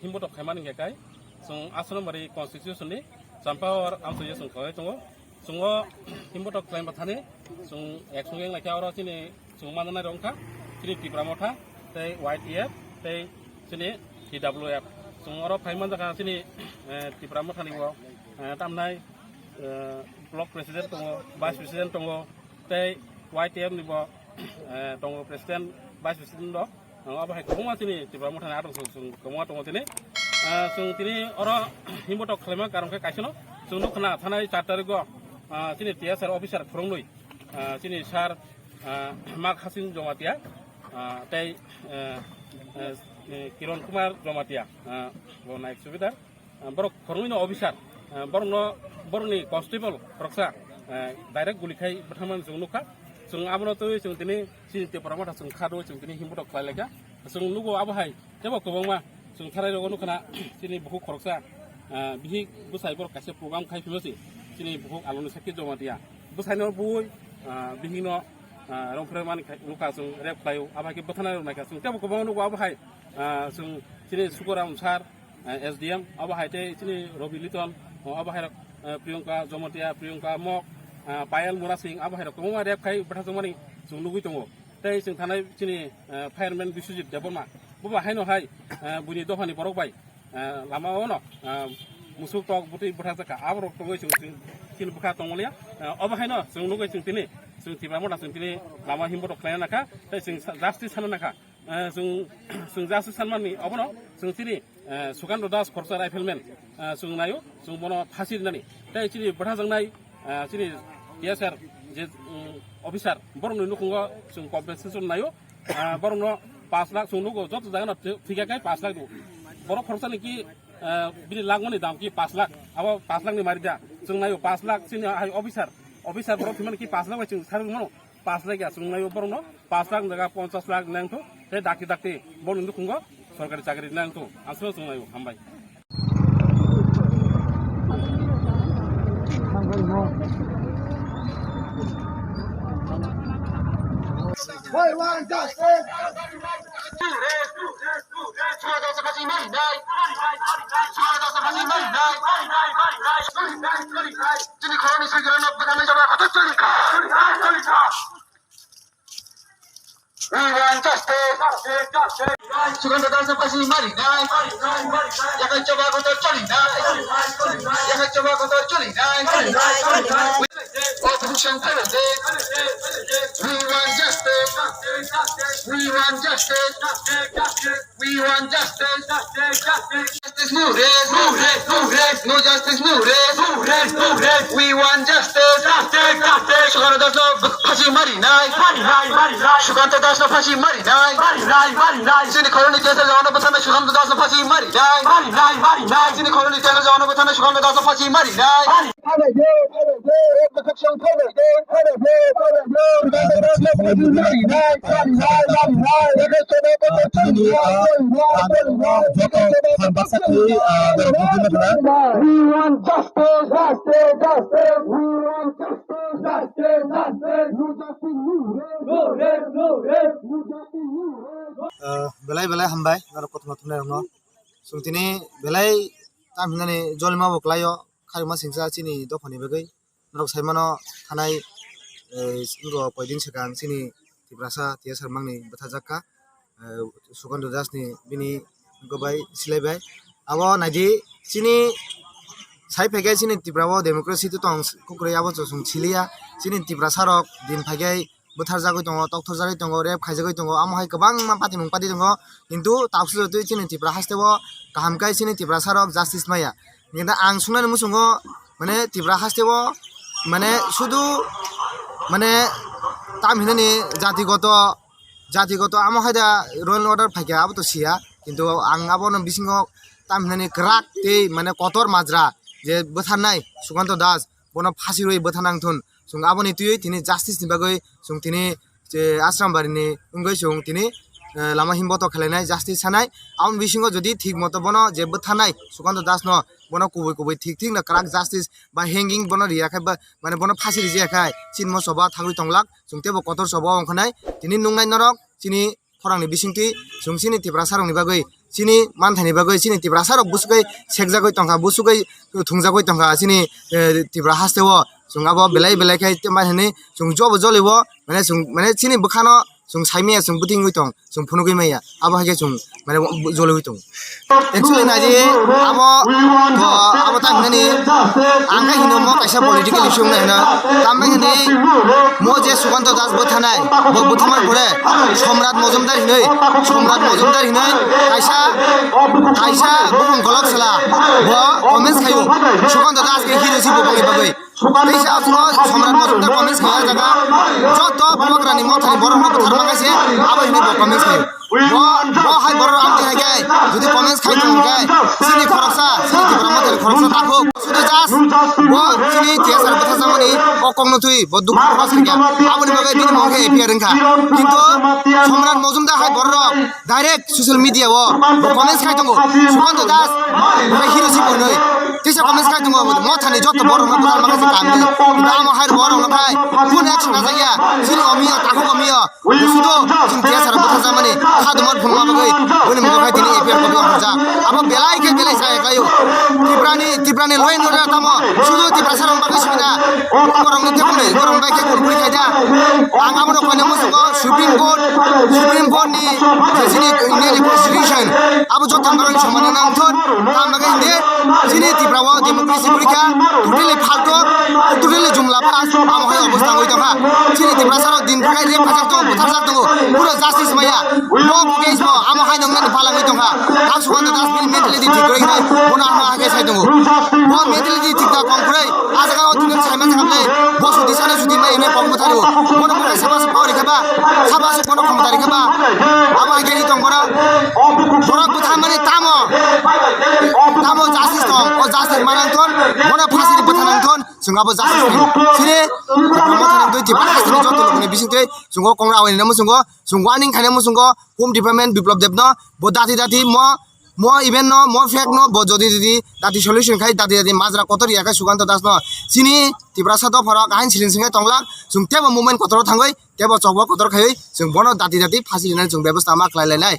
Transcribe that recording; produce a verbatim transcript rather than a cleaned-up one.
Himbotok khaimani hingke kai, chwng Asonobari constitution ni Champawar amsoyo chwng khlai tongo. Chwng o himbotok khlaima thani chwng action wng naikha oro chini chwng manjanai rok wngkha chini Tipra Motha tei Y T F tei chini T W F. Chwng oro phai manjakha chini, eh, Tipra Motha ni bo, eh, tamnai, eh, block president tongo, vice president tongo, tei Y T F ni bo, eh, tongo president, vice president rok. Ang abo hai kwbangma chini Tipra Motha ni adong chwng, chwng kwbangma tongo tini. Ah, chwng tini oro himbotok khlaima karon khe kaisa no chwng nukha na thanai char tarik o, ah, chini T S R officer phwrwngnwi, ah, chini sir, ah, Mak Hasin Jamatia, ah, tei, eh, eh, eh, Kiron Kumar Jamatia, ah, bo nayek subidar. Ah, borok phwrwngwi no officer, ah, borok no, borok ni constable khoroksa, ah, direct guli khai bwthangmani chwng nukha. Chwng abono twiwi chwng tini chini Tipra Motha chwng kha rwui chwng tini himbotok khlai laikha. Chwng nugo abo hai tebo kwbangma chwng tharai rogo nukha na chini bukhuk khoroksa, ah, bihik bwsai borok kaisa program khai phima se chini bukhuk Aloni Sakhi Jamatia bwsai no bui, ah, bihik no, ah, rong phre mani khai nukha chwng rep khlaio abo hai khe bwthanai rok naikha chwng tebo kwbangma nugo abo hai, ah, chwng chini Sukoram sir, eh, S D M, abo hai tei chini Robi Liton, o, abo hai rok, eh, Priyanka Jamatia, Priyanka Mok, eh, Payal Murasing, abo hai rok kwbangma rep khai bwthajak mani chwng nugui tongo. Tei chwng thanai chini, eh, fireman Biswajit Debbarma, bo ba haino hai, eh, buini dophani borok bai, eh, lama o no, eh, musuk tok bwtwi bwthajak kha, abo rok tongwi chwng, chwng chini bwkha tongmaliya, eh, obo haino chwng nugui chwng tini, chwng Tipra Motha chwng tini lama himbotok khlaina nakha, tei chwng sa-, justice sana nakha. Eh, chwng, chwng justice sanmani obono chwng chini, eh, Sukanta Das khoroksa rifleman, eh, chwng naio, chwng bono phasi rinani. Tei chini bwthajaknai, eh, chini T S R je, mm, officer, borokni nukhungo chwng compensation naio, eh, borokno pash lakh chwng nugo, joto jagano thi-, thikya khe pash lakh do. Borok khoroksani ki, eh, bini langmani dam ki pash lakh, abo pash lakh ni mari da. Chwng naio pash lakh chini hai officer, officer borok thwimani ki pash lakh bai chwng sarwi mano. Pash lakh ya chwng naio borokno, pash lakh ni jaga ponchas lakh nang thu, tei dakti dakti borokni nukhungo sorkari chakri nang thu, aswk chwng naio, hambai. Chini khoroknwi swijwrano bwtharnai jora kotor choli kha. We want justice. Sukanta Das no phasi marinai. Yakhai choba kotor cholinai. Yakhai choba kotor cholinai. Opposition phailai de. We want justice. We want justice. We want justice. Justice, no rest. No rest, no rest. No justice, no rest. No rest, no rest. We want justice. Justice, justice. Sukanta Das no phasi marinai. Marinai, marinai. Sukanta Das no phasi marinai. Marinai, marinai. Chini khoroknwi cancer jagano bwtharnai Sukanta Das no phasi marinai. Marinai, marinai. Chini khoroknwi cancer jagano bwtharnai Sukanta Das no phasi marinai. Mari- We want justice, justice, justice. We want justice, justice, justice. No justice, no rest. No rest, no rest. No justice, no rest. Ah, belai belai hambai, norok kothoma thumnai rokno. Chwng tini belai tam hinani jolima bo kwlaio, kharima singsa chini dophani bagwi. Norok sai mano thanai, eh, wngkha koi din swkang chini Tiprasa T S R mangni bwthajak kha, eh, Sukanta Das ni bini wngkha bai silai bai. Abo naidi chini sai phaikhai chini Tripura o democracy to tong kukrwi abo chwng siliya. Chini Tiprasa rok din phaikhai bwtharjagwi tongo, tokthorjagwi tongo, rape khaijagwi tongo, amo hai kwbangma patimung pati tongo. Kintu tabuk sujotwi chini Tripura haste o kaham khe chini Tiprasa rok justice maya. Kintu ang sungnani muchungo, mane, Tripura haste o, mane, sudu, mane, tam hinani jatigoto, jatigoto amo hai da law and order phaikha, abo to siya. Kintu ang abono bisingo tam hinani kwrak tei, mane, kotor majra je bwtharnai Sukanta Das, bono phasi rwi bwtharnang thun. Chwng aboni twiwi tini justice ni bagwi chwng tini je Ashram Bari ni wngwi chwng tini, eh, lama himboto khlainai justice sanai. Aboni bisingo jodi thik moto bono je bwtharnai Sukanta Das no bono kubui kubui thik thik no kwrak justice ba hanging bono riya khai ba mane bono phasi rijaya khai chini mo choba thangwi tonglak chwng teibo kotor choba ongkha nai tini nungnai norok chini khorang ni bisingtwi chwng chini Tiprasa rok ni bagwi chini manthani bagwi chini Tiprasa rok busukai sekjagwi tongkha, busukai thungjagwi tongkha chini, eh, Tripura haste o. Chwng abo belai belai khai tei manthani chwng jobo jolibo, mane chwng, mane chini bwkhano chwng saimaya, chwng bwtwi wngwi tong, chwng phunugwi maya, abo hai khe chwng mane joliwi tong. Actually naidi abo to abo ta hinani ang khe hino mo kaisa political issue wngna hino. Tambai hini mo je Sukanto Das bwthanai, bo bwthamar pore Somrat Mojumdar hinoi, Somrat Mojumdar hinoi kaisa, kaisa bumung golok sala, bo comments khaio, Sukanto Das khe hero si bo bongni bagwi. Teisa aswk Somrat Mojumdar comments khaijak jaga. Joto Bubagrani mothani borok no bwthar mangai se abo hinwi bo comments khaio. Bo, bo hai borok amtwi hai khe jodi comments khai tong khe chini khoroksa, chini Tipra mothani khoroksa takhuk. Sudu just bo chini T S R bwthar jamani o kokno twi bo dukhu prokash khaikha. Aboni bagwi bini mokhe F I R wngkha. Kintu Somrat Mojumdar hai borok direct social media o bo comments khai tongo, Sukanto Das, omo hero si hinoi. Teisa comments khai tongo, mothani joto borok no bwthar mangai se kamni. Kintu amo hai borok no khai kun action najak ya. Chini omiyo, takhuk omiyo. Sudu chini T S R bwthar jamani khadumar phunukma bagwi boni mokhe khai tini F I R copy o horjak. Abo belai khe belai saya khlaio. Tiprani, Tiprani law and order tamo sudu Tiprasa rok bagwi sibina. Borokni tei boni, borok bai khe kun bui khai da. Ang abono koina muchungo Supreme Court, Supreme Court ni je chini India ni Constitution, abo joto borok ni somani nangthon. Tamo khe hindi chini Tripura o democracy pori kha, totally phalto, totally jumla pass, amo hai obostha wngwi tongkha. Chini Tiprasa rok din bukhai rep khajak tongo, butharjak tongo, pura justice maya. Bo case bo amo hai nongnani phalangwi tongkha. Ang Sukanto Das bini mentality thik kwrwi hinwi bono amo hai khe sai tongo. Bo mentality thik da kong kwrwi. Ah jaga o tini saima sakha le, bo sudi sana sudi mai hinwi kok bwthar o. Bono bwkhai saba se power rikha ba, saba se bono khomota rikha ba. Abo hai khe ri tong bono. Borok bwtha mani tamo, tamo justice tong, o justice manang thon, bono phasi ri bwtha nang thon, chwng abo justice tong. Chini bwtha nang thon, Tripura hasteni joto lokni bising twi chwng o kongra awini namo chwng o, chwng warning khaina mo chwng o, Home Department Biplab Deb no, bo dati dati mo, mo event no, mo fake no, bo jodi jodi dati solution khai, dati dati majra kotor ya khai Sukanto Das no. Chini Tiprasa dopha rok ain siling sing khai tonglak, chwng tebo movement kotor o thangwi, tebo chokbo kotor khaiwi, chwng bono dati dati phasi rinani chwng bebostha ma khlai lainai.